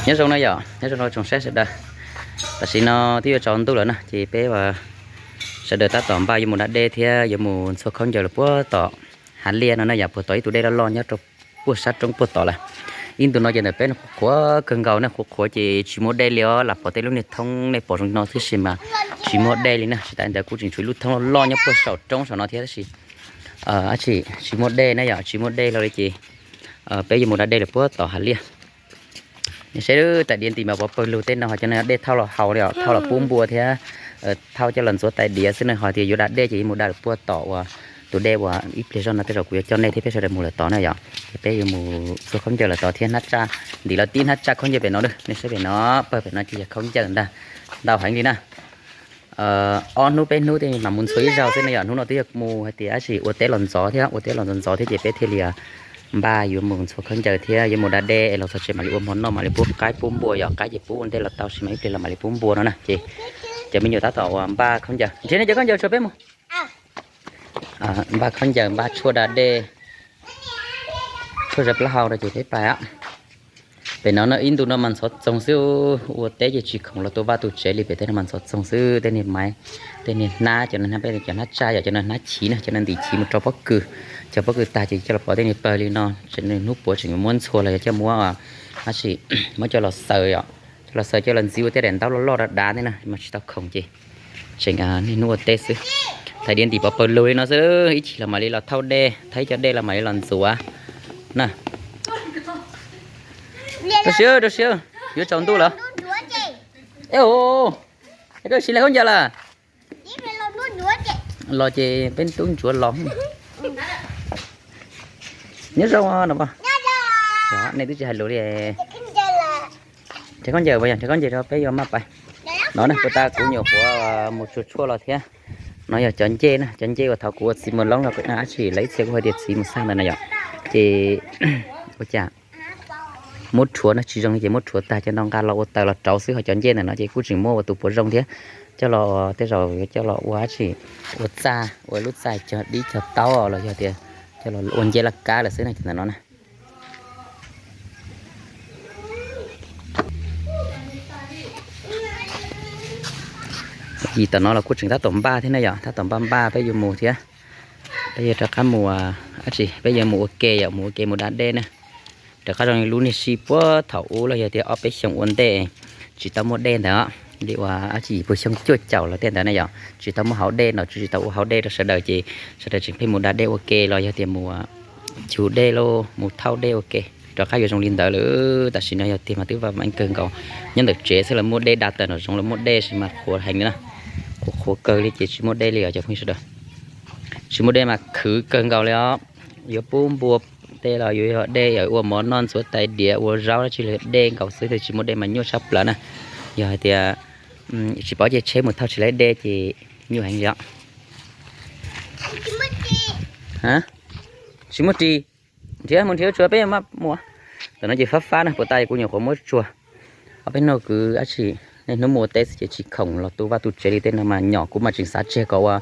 Nyob zoo na yom, nyob zoo rau tsoom saib sawv daws. Tam sim no twb yuav tsaus ntuj lawm na, ces peb sawv daws tab tom npaj yuav mus da dej thiab yuav mus ntxhua khaub ncaws lawm puag tom hav liaj no na yom, puag tom ib tug dej loj loj nyob rau puag sab roob puag tod lawm. Ib ntu no ces ntawm peb no qhuav qhuav kawg nkaus na, qhuav qhuav ces tsis muaj dej li os, lam pom tej lub niag thoob nej pom zoo no xwb sis mas tsis muaj dej li na. Tsis tas ntawd kuj tseem tshuav ib lub thoob loj loj nyob puag saum roob saum no thiab tab sis tsis muaj dej na yom, tsis muaj dej hlo li ces peb yuav mus da dej lawm puag tom hav liaj. Nej saib, tais diav ntim mas pov pawg lug tej no ho cov no dej thauj los haus li os, thauj los pub npua thiab thauj coj los ntxuav tais diav xwb na, ho tias yuav da dej ces yuav mus da lawm puag tom uas tus dej uas ib pliag zoj no tej zaum kuv yuav coj nej thiab peb sawv daws mus lawm tod na yom. Ces peb yuav mus ntxhua khaub ncaws lawm tod thiab hnab tsaj, ntim los tib hnab tsaj khaub ncaws pem no, nej saib pem no, pawg pem no ces yog khaub ncaws ntag, ntau heev li na. Ob hnub peb hnub tej mam mus ntxhua ib zaug xwb na yom, hnub no twb yog mus hais tias tab sis ua teb los ntxov thiab, ua teb los ntxov ntxov thiab ces peb thiaj li npaj yuav mus ntxhua khaub ncaws thiab yuav mus da dej es los txog tsev mam li ua mov noj mam li pub qaib pub npua yom, qaib ces pub ua ntej los tau sis mas ib pliag los mam li pub npua no na ces cov me nyuam tab tom uas npaj khaub ncaws, nrhiav nej cov khaub ncaws tshuaj peb mus. Npaj khaub ncaws, npaj tshuaj da dej, tshuaj zaj plaub hau rau ces peb pais. Pem no no ib ntu no mas ntxhov txoog xwb, ua teb ces tsis khoom los tu vaj tu tsev li, pem tej no mas ntxhov txoog xwb, tej niag maiv, tej niag hnab, cov no hnab peb cov hnab tsaj yom, cov no hnab chiv na, cov no ntim chiv mus rau pob kws, cov pob kws tag ces coj los pov tej niag pawg li no, tseem hnub puav tseem muab ntxhua los yog coj muab tab sis muab coj los xaws yom, coj los xaws coj los ntxiv ua tej daim ntaub loj loj dav dav tej na mas tsis tau khoom ces tseem niaj hnub ua teb xwb. Tais diav ntim pov pawg lug li no xwb, ib chim los mam li los thauj dej, thauj ib co dej los mam li los ntxuav na. Rau siab, rau siab, yuav tsaus ntuj lawm. Ej, koj sim lawv khaub ncaws lawm. Los ces peb tub ntsuav los. Nyob zoo no, nej twb tsis hais lus li. Nrhiav khaub ncaws, nrhiav khaub ncaws rau peb yuav maj pais. No na, puag ta kuv nyuam qhuav mus tsuag tshuaj los thiab. No yog cov ncej na, cov ncej uas thaum kuv ua txiv mus loob los dab tsi lawv ib txhia kuj hais tias txiv mus xaj ntawd na yom. Ces ua cas muab rhuav no tsis zoo li ces muab rhuav tag coj no nqa los ua taws los rauv xwb, ho cov ncej ntawm no ces kuj tseem muaj ua tus puav zoo thiab. Coj los tej zaum yuav coj los ua dab tsi, ua txaj, ua lub txaj cog dib cog taub los yog tias coj los ua ncej laj kab lawm xwb na, cov ntawm no na. Yim tom no los kuj tseem tab tom npaj thiab na yom, tab tom npaj npaj peb yuav mus thiab. Peb yuav rov qab mus, dab tsi, peb yuav mus ua ke yom, mus ua ke mus da dej na. Rov qab zoo li lub niag sij puag thaum ub los yog tias ob peb xyoo ua ntej tsis tau muaj dej ntawd, li uas dab tsi puag xyoo cuaj caum los tej ntawd na yom, tsis tau muaj hauv dej no, tsis tau ua hauv dej rau sawv daws ces sawv daws tseem pheej mus da dej ua ke los yog tias mus cug dej lauj, mus thauj dej ua ke. Rov qab yuav zoo li ntawd lawm, tam sim no yog tiag mas twb vaj meej kawg nkaus. Nyob ntawm tsev xwb los muaj dej da tawm nram zoov los muaj dej sis mas qhuav heev li na. Qhuav qhuav kawg li ces tsis muaj dej li os cov phooj ywg sawv daws. Tsis muaj dej mas khwv kawg nkaus li os. Yuav pub npua tej los yuav yog dej, yog ua mov noj ntxuav tais diav ua zaub dab tsi los yog dej nkaus xwb, tsis muaj dej mas nyuaj tshaj plaws na. Yog hais tias tsis paub caij tsheb mus thauj tsis laib dej ces nyuaj heev li os. Tsis muaj ris, nrhiav mus nrhiav tsuag peb maj mus. Tam no ces fab fab na, puas tas kuv nyuam qhuav muab tsuag. Ob peb hnub kwv dab tsi, niaj hnub mus ua teb xwb ces tsis khoom los tu vaj tu tsev li, tej no mas nyom kuv mas tseem xav tseg kom ua,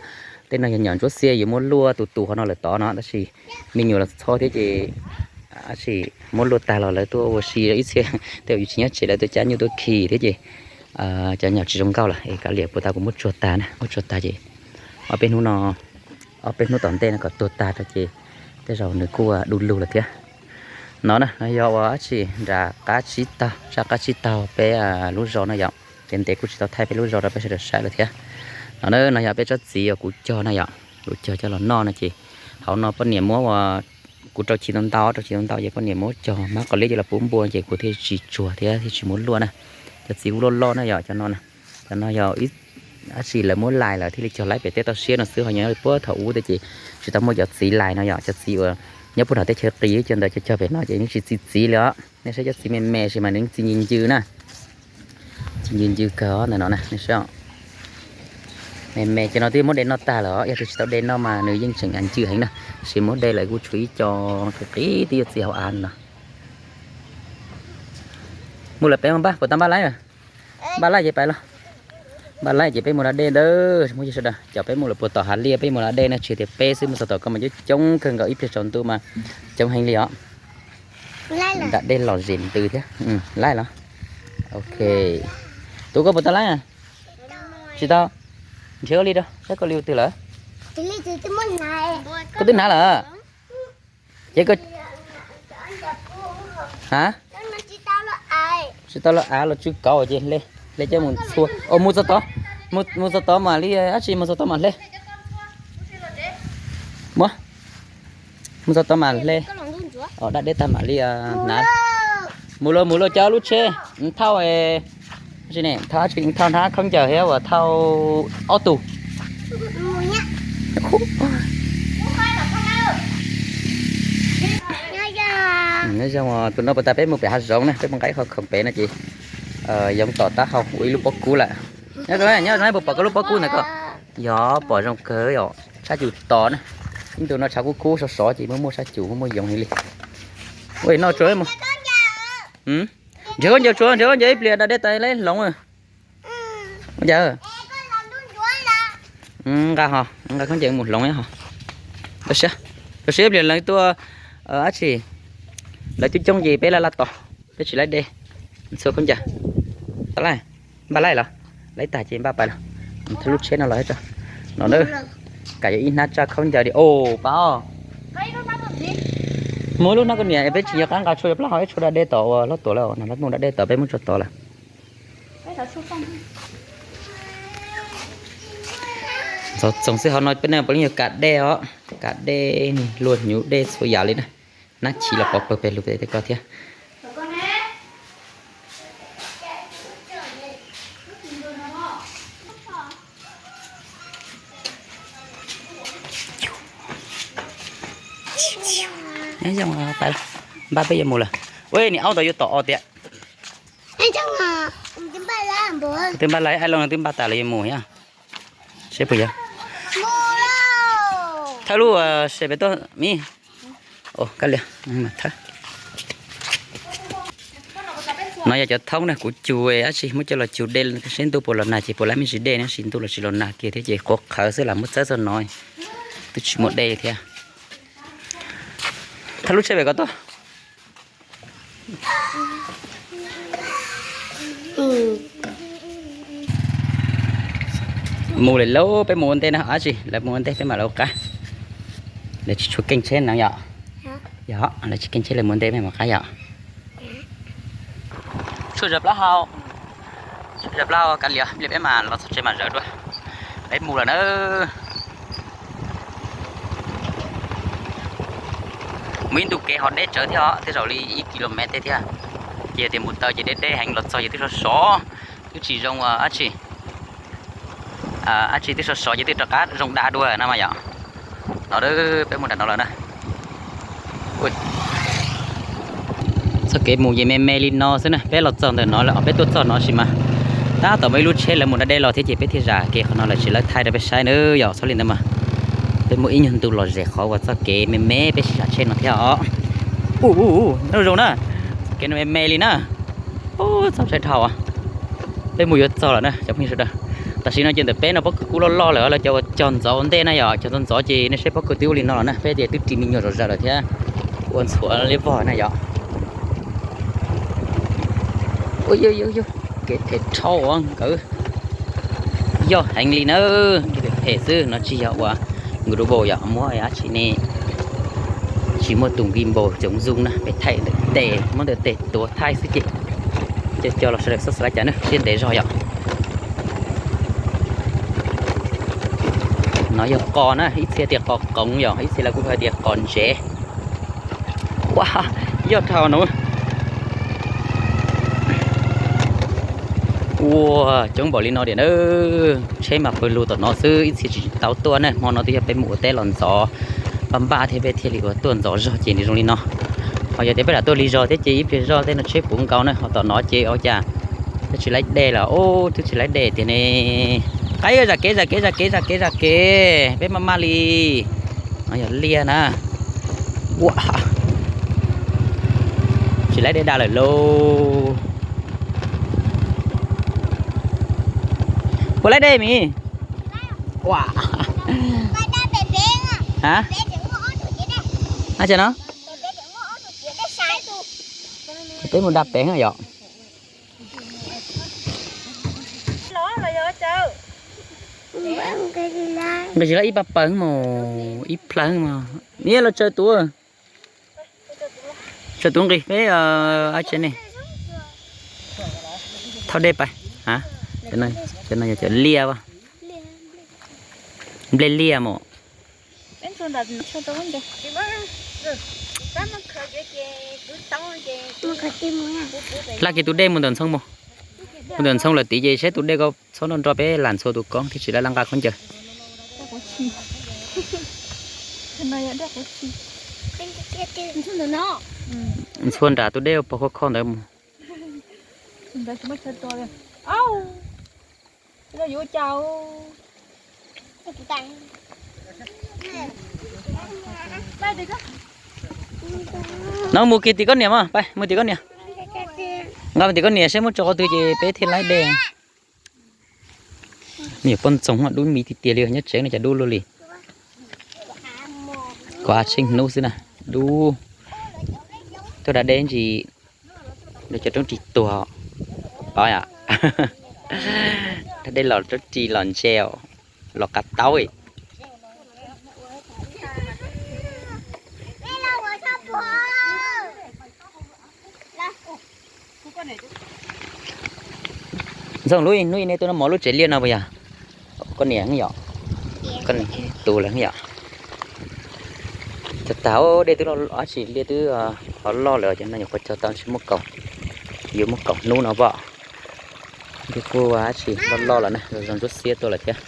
tej no yog nyom ntsuab xiab yuav muab luaj tus tus qhov no lawm tod no tab sis me nyuam los txho thiab ces dab tsi muab luaj tag los lawv tuaj ua si ib txhia, tej zaum yus tsis nyob tsev lawv tuaj cab nyuj tuaj khi thiab ces cov nyom tsis zoo nkauj lawm es kav liam, puas tas kuv muab tsuag tag na, muab tsuag tag ces ob peb hnub no, ob peb hnub tom ntej no kom tuag tag rau ces tej zaum nws kuj du lug lawm thiab. No na, no yog ua dab tsi nram qab tsib taug, sab qab tsib taug peb lub zos no yom. Ces ntev kuj tsis tau thaij peb lub zos rau peb sawv daws saib lawm thiab. No na, no yog peb tsob txiv uas kuv cog na yom, kuv cog coj los noj no ces hauv no poj niam muab ua, kuv rau chiv ntau ntau, rau chiv ntau ntau ces poj niam muab cog hmab qos liab coj los pub npua ces kuv thiaj tsis tsuag thiab thiaj tsis muab luaj na. Cov txiv kuj loj loj na yom, cov no na, cov no yog ib dab tsi lawv muab lais lawm thiaj li cog laib pem teb toj siab no xwb, ho nyob puag thaum ub tej ces tsis tau muaj cov txiv lais no yom, cov txiv uas nyob puag nram teb chaws qis cov ntawd cog cog pem no ces yeej tsis txi txiv li os. Nej saib cov txiv me me sis mas nws yeej txi ncw ncw na. Txi ncw ncw kawg os ntawm no na, nej saib. Me me cov no twb muab de noj tag lawm os, yog tias tsis tau de noj mas nws yeej tseem ncw heev na. Sis muab de lawm kuj tshuav ib co qis qis twb yuav txi hauv av no. Mus lawm peb mus npaj, puas tau npaj laib? Npaj laib ces pais los. Npaj laib ces peb mus da dej ntawd, muaj sawv daws coj peb mus lawm puag tom hav liaj peb mus da dej na, tsis tias peb xwb, mus txog tom ko mas coob coob kawg nkaus, ib pliag tsaus ntuj mas coob heev li os. Da dej lom zem ntws thiab. Laib los? Ok. Tus koj puas tau laib? Tsis tau. Nrhiav ua li rau saib koj li ua twg lawm. Koj twb hnav lawm. Ces koj, ha, tsis tau los av los tsw kauv ces hle, hle coj mus txhua. Mus txog tod, mus txog tod mam li, dab tsi mus txog tod mam hle. Muab, mus txog tod mam hle. Dab deb tag mam li hnav. Mus lauj, mus lauj, coj lub tsheb thauj, thauj dab tsi, thauj hnab khaub ncaws thiab uas thauj ob tug. Nyob zoo, tus no puas tas peb mus pem hav zoov na, peb mus nqa ib qho khoom pem no ces yoov tom taub hau ua ib lub pob kub lawm. Nyob zoo, nyob zoo, puas pom koj lub pob kub ntawd koj? Yog, pom zoo kawg yom, sab cum tos na. Ib ntus no tshav kub kub sov sov ces muaj muaj sab cum muaj muaj yoov heev li. Ua no tsuas, nrhiav khaub ncaws tsuav, nrhiav khaub ncaws ib pliag da dej tas laib hloov. Nqa ho, nqa khaub ncaws mus hloov ho. Rau siab ib pliag lawv tuaj, dab tsi, lawv coob coob ces peb laj laj tos, peb tsis laib dej, txhua khaub ncaws. Tau lawm, npaj laij los, laij tag ces npaj pais los. Thauj lub tsheb no los tso. No na, kam yuav ib hnab tsaj khaub ncaws di os pab. Muaj lub hnab koj niam, peb tsis nco qab nqa tshuaj plaub hau ib tshuaj da dej tom uas hlob tuam lawm, nqa peb mus da dej tom peb muab tshuaj tod lawm. Txoos xwb, hauv no peb ne puav leej yog kav dej os, kav dej, luaj hnyuv dej txhua yam li na. Nab chiv los pov pawg pes lug pem tej ko thiab. Npaj peb yuav mus lawm. Ua niam aub ntawd yuav tom os tiag. Twb npaj lawm, ai loo twb npaj tas lawm yuav mus thiab. Seb puas yog. Thawb lub se pem tuaj me. Kab lias, thawb. No yog cov thoob na, kuv cug dab tsi muab coj los cug dej seb ntuj puas los nag ces puas laib me ntsis dej na, sis ntuj los tsis los nag kiag thiab ces qhuav qhawv xwb lam muab txawb txog no, twb tsis muaj dej thiab. Thawb lub tsheb pem ko tuaj. Mus lawm lauj, peb mus ua ntej na, dab tsi lawv mus ua ntej peb mam lawv ua qab. Lawv tsis tshua keej tsheb no yom? Yog, lawv tsis keej tsheb lawv mus ua ntej peb mam qab yom. Tshuaj zaws plaub hau, tshuaj zaws plaub hau kav liam, peb mam los txog tsev mam zawv dua. Peb mus lawm na. Mus ib ntu kev ho deb tsawv thiab os, tej zaum li ib kilomev tej thiab. Ces yog tias mus taw ces deb deb heev, los txog ces twb sov sov, twb tsis zoo dab tsi, dab tsi twb sov sov ces twb rov qab zoo da dua na mas yom. No peb mus nram no lawm na. Txoj kev mus ces me me li no xwb na, peb los txog ntawm no lawm, peb tuaj txog no sis mas tab tom muaj ib lub tsheb lawv mus da dej los thiab ces peb thiaj zam kev qhov no lawm, sis lawv thaij rau peb saib na yom. Txhob li ntawd mas, peb muaj ib nyuag ntu los zem qhov uas txoj kev me me peb sib zam tsheb no thiab os. Ub, zoo na, txoj kev no me me li na. Txaus ntshai dhau. Peb mus yuav txog lawm na cov phooj ywg sawv daws. Tam sim no ces ntawm peb no pob kws kub loj loj lawm, lawv cov uas cog ntxov ua ntej na yom, cog ntxov ntxov ces nej saib pob kws twb ua li no lawm na, peb tias twb ris me nyuam zom zaws lawm thiab. Ua ntxhuav liab vog na yom. Ua, kev phem dhau nkawd. Yog heev li na, kev phem xwb no tsis yog ua nkaus dub npaum yom, muab dab tsi ne, tsis muaj tus gimbal tsoom zoom na, peb thaij ntawm tes, muab ntawm tes tuav thaij xwb ces cov cov los sawv daws xav xav cas na, siab ntev zog yom. No yog qos na, ib txhia tias qos qoov yom, ib txhia lawv kuj hais tias qos ntsev. Ua, yog dhau no. Ua, coob npaum li no tiam na. Tsheb mas pawg lug tom no xwb, ib txhia tsis tau tuaj na, hmo no twb yog peb mus ua teb los ntxov npaj npaj thiab peb thiaj li ua tuaj ntxov zog ces nws zoo li no. Ho yog tias peb lam tuaj lig zog thiab ces ib pliag zog tej no tsheb puv nkaus na, ho tom no ces ua cas twb tsis laib dej lawm, twb tsis laib dej tiag ne. Qaib, zam kev, zam kev, zam kev, zam kev, zam kev, peb maj maj li. No yog liaj na. Ua, tsis laib dej da lawm lauj. Puas laib dej mis? Ua, ha, a no peb mus da pem yom. Nqis tsis laj ib pab pawg mus, ib plawg mus. Niam los tsaws tus, tsaws tus nqis peb, a tsev ne. Thauj dej pais. Cov no yog cov liaj, nplej liaj mus. Laj kiag tus dej mus ntawm ntxhoo mus. Mus ntawm ntxhoo lawm tid ces saib tus dej ko txhob nroj nroj peb lam ntxhua tus koob thiaj tsis laj laj nqa khaub ncaws. Ntxhua nram tus dej pos kho kho ntawd mus. No mus kiag tim koj niam mas, pais mus tim koj niam. Nqa mus tim koj niam saib muab tso qhov twg ces peb thiaj laib dej. Nyuam poj ntxoog dub miv tiag tiag li, nyob tsev no cas dub luaj li. Kuv tsheej hnub xwb na, dub. Tuaj da dej ntsis, cov roob ris tuag. Pov yom, da dej los roob ris los ntse, los qav taub. Ntxoog, lub hnub ib nej tuaj noj mov lub tsev liaj no puas yog? Koj niam yom, koj niam tus lawm yom. Cog tag dej twb, dab tsi liaj twb ho loj lawm ces no nyuam qhuav cog tau tsis muaj kaus, yuav muaj kaum hnub no pom. Twb kuj dab tsi loj loj lawm na, zoo ntsuab xiab tuaj lawm thiab.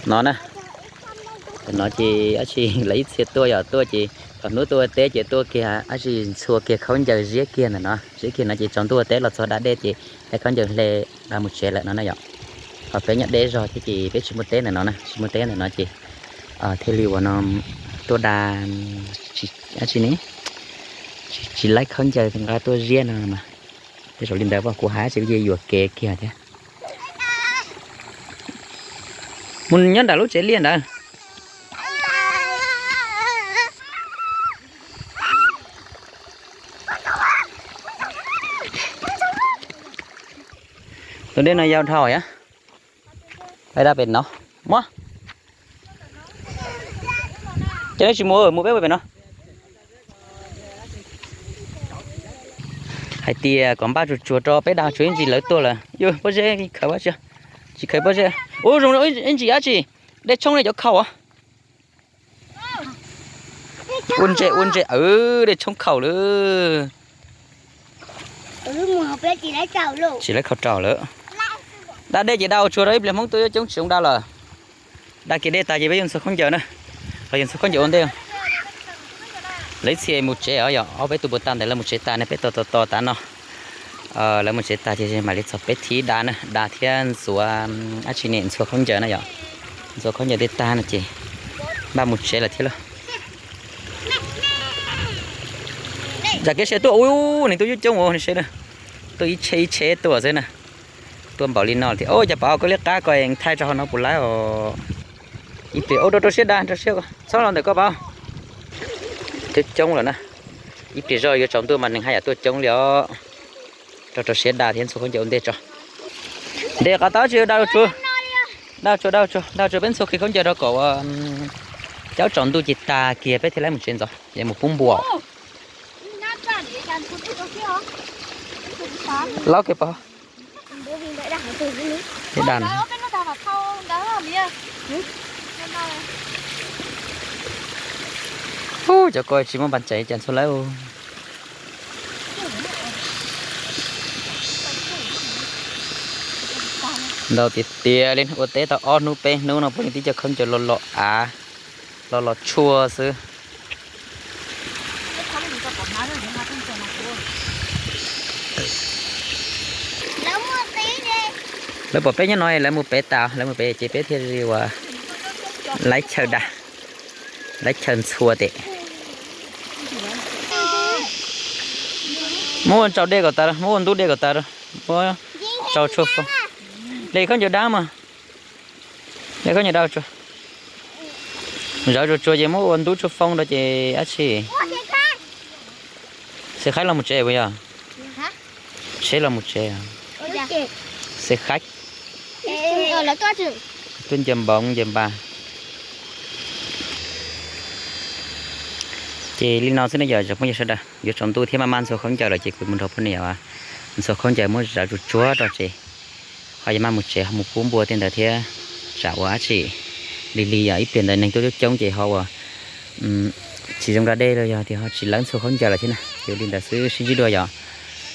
No na, no ces dab tsi lawv ib txhia tuaj yom, tuaj ces thaum hnub tuaj ua teb ces tuaj kiag dab tsi ntxhua kiag khaub ncaws ziab kiag ntawm no, ziab kiag no ces tsaus ntuj ua teb los txog da dej ces laib khaub ncaws hle nqa mus tsev lawm no na yom. Ho peb nyob deb zog thiab ces peb tsis muaj teb ntawm no na, tsis muaj teb ntawm no ces thiaj li ua no tuaj da dab tsi ne, tsis laib khaub ncaws nqa tuaj ziab no mas. Tej zaum li ntawd kuv hais dab tsi ces yuam kev kiag thiab. Mus nyob nram lub tsev liaj ntawd. Tus dej no yau dhau thiab. Peb da pem no, muab. Ces neb tsis mus, mus peb pem no. Hais tias kom npaj tsuag tsuag rau peb da tsuag ib ntsis lawv tuaj lawm. Yus pob zeb khaws, tsis khaws pob zeb. Ua zoo ib ntsis dab tsi, dej tshoob ne cov khaus. Ua ntse ua ntse, dej tshoob khaus lawm. Tsis laib khaus raus lawm. Da dej ces da ua tsuag rau ib pliag Hmoob tuaj yuav coob tsis zoo da lawm. Da kiag dej tas ces peb yuav ntxhua khaub ncaws na, los yuav ntxhua khaub ncaws ua ntej. Lawv ib txhia mus tsev os, yog ob peb tug puas tag ntawd lawv mus tsev tas ne, peb tos tos tos tav no. Lawv mus tsev tas ces mam li txog peb thib da na, da thiab ntxuav dab tsi ne, ntxhua khaub ncaws na yom. Ntxhua khaub ncaws tej tag no ces npaj mus tsev lawm thiab lauj. Tsam kev seb tuaj ub, nws tuaj coob coob ua ne seb, tuaj ib tsheb ib tsheb tuaj xwb na. Tuaj npaum li no thiab. Ua cas pom koj liab qab ko thaij rau hauv no puas laib os. Ib pliag, ua rau rau siab da, rau siab, txhob los ntawm koj pom. Coob coob lawm na. Ib pliag zoj yuav tsaus ntuj mas nws haj yam tuaj coob li os. Rau rau siab da thiab ntxhua khaub ncaws ua ntej tso. Ntes qhov tau tsis da tsuag, da tsuag, da tsuag, da tsuag peb ntxhua kiag khaub ncaws rau kom caub tsaus ntuj ces tag kiag peb thiaj laib mus tsev ntxov, yuav mus pub npua. Laub kiag pov. Ub, cov ko tsis muaj npas tsais cas ntxhua lawm. Ntau tiag tiag li, ua teb tau ob hnub peb hnub no puav leej tib co khaub ncaws lo lo av, lo lo tshuaj xwb. Lawv pom peb nyob no lawv mus pem tas, lawv mus pem ces peb thiaj li ua laib chaw da, laib chaw ntxhua tes. Muab ua tsau dej kom tas, muab ua ntub dej kom tas, muab tsau tshuaj foob. Le khaub ncaws dab mas, le khaub ncaws dab tsuag. Zawv tsuag tsuag ces muab ua ntub tshuaj foob rau ces dab tsi. Xev Khaib los mus tsev puas yog? Tsheb los mus tsev. Xev Khaib. Tuaj ncaws npoo ncaws npas. Ces li no xwb ne yom, phooj ywg sawv daws, yuav tsaus ntuj thiab maj maj ntxhua khaub ncaws lawm ces kuv mus nrog poj niam ntxhua khaub ncaws muab zam tsuag tsuag rau tsev, ho yuav maj mus tsev ho mus pub npua tej ntawd thiab, tsam ua dab tsi. Lig lig yog ib pliag ntawd neeg tuaj coob coob ces ho ua tsis zoo da dej los yog tias ho tsis lawv ntxhua khaub ncaws lawm thiab na. Ces li ntawd xwb, sib ntsib dua yom.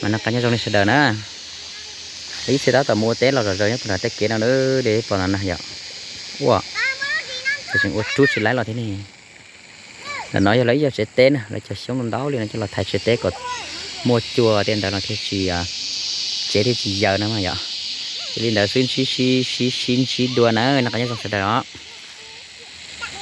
Mas noj qab nyob zoo li sawv daws na. Ib txhia tab tom mus ua teb los zom zaws nyob puag nram tej kev no, deb pom no na yom. Ua, tseem ua rub tsis laib los thiab ne. Ntawm no yog lawv ib yog tsev teb na, lawv cov xyoob ntau li no coj los thaiv tsev teb kom muaj cua tej ntawd los thiaj tsis, tsev thiaj tsis yaws no mas yom. Ces li ntawd xwb, sib sib sib ntsib dua na, noj qab nyob zoo sawv daws os.